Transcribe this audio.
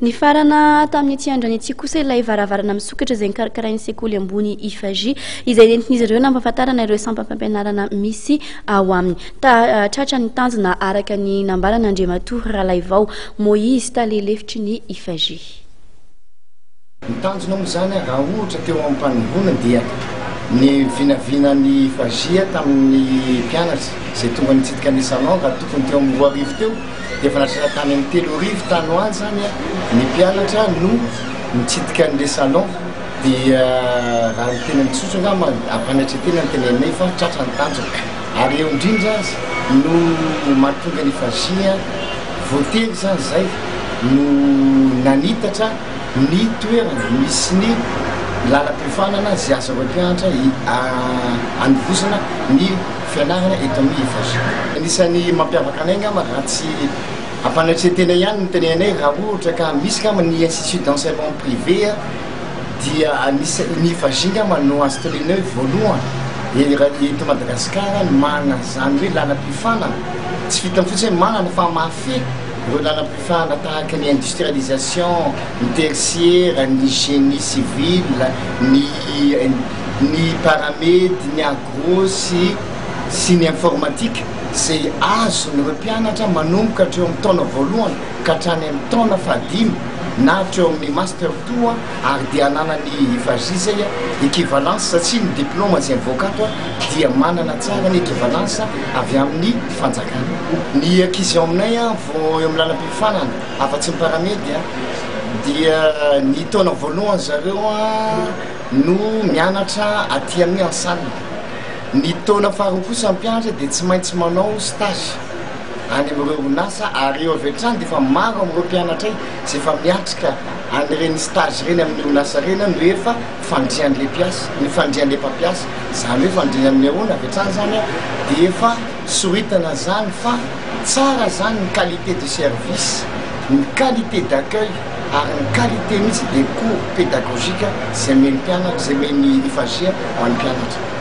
Nifarana tamin'ity androany ity kosa ilay varavarana misokatra izay nokarakarain'ny sekoly ambony IFAGI izay nentin'izy ireo nampahafantarana ireo sampam-pampianarana misy ao aminy. Ta tratra ny tanjona araka ny nambaran'Andriamatoa Ralaivao Moïse, tale lefitry ny IFAGI. Ny tanjona moa izany raha ohatra teo am-panomboana dia ny vinavinan'ny IFAGI tamin'ny mpianatra izay tonga nitsidika ny salon raha tokony teo amin'ny 2000 teo dia efa nahatratra tany amin'ny 3000 tany ho any izany ny mpianatra no nitsidika an'ilay salon dia raha ny tena mitsotra angamba ampanetren-tena ny teneninay fa tratra ny tanjona ary eo indrindra aza no mahatonga ny IFAGI voatery izany izay no nanitatra ny toerana misy ny lalam-piofanana izay azon'ireo mpianatra anovozana ny fianarana eto amin'ny IFAGI. Anisan'ny mampiavaka anay angamba raha tsy ampanetren-tena ihany no tenenanay raha ohatra ka misy angamba ny institut d'enseignement privé dia anisan'ny ny IFAGI angamba no azo tenenina hoe voalohany eto Madagasikara no manana izany hoe lalam-piofanana, tsy vitan'ny fotsiny hoe manana fa mahafehy ireo lalam-piofanana tahaka ny industrialisation, ny tertiaire, ny génie civil, ny ny paramed, ny agro sy sy ny informatique izay azon'ireo mpianatra manomboka hatreo amin'ny taona voalohany ka hatrany amin'ny taona fahadimy na hatreo amin'ny master two ary dia ananan'ny IFAGI izay equivalence satria ny diplôme izay mivoaka ato dia manana tsara ny equivalence avy amin'ny fanjakana. Ny ankizy ao aminay vao eo amin'ny lalam-piofanana afa-tsy ny paramed dia ny taona voalohany zareo no mianatra aty amin'ny en salle. Ny taona faharoa kosa ny mpianatra dia tsy maintsy manao stage any amin'ireo orinasa ary eo avy hatrany dia efa maro amin'ireo mpianatray izay efa miatrika an'ireny stage ireny amin'ny orinasa ireny no efa fandrian'ilay mpiasa, ny fandrian'ilay mpampiasa. Izany hoe fandriana amin'ny ahoana avy hatrany izany dia efa soritana izany fa tsara izany ny qualité de service, ny qualité d'accueil ary ny qualité mihitsy des cours pédagogiques izay omen'ny mpianatra, izay omen'ny IFAGI ho an'ny mpianatra.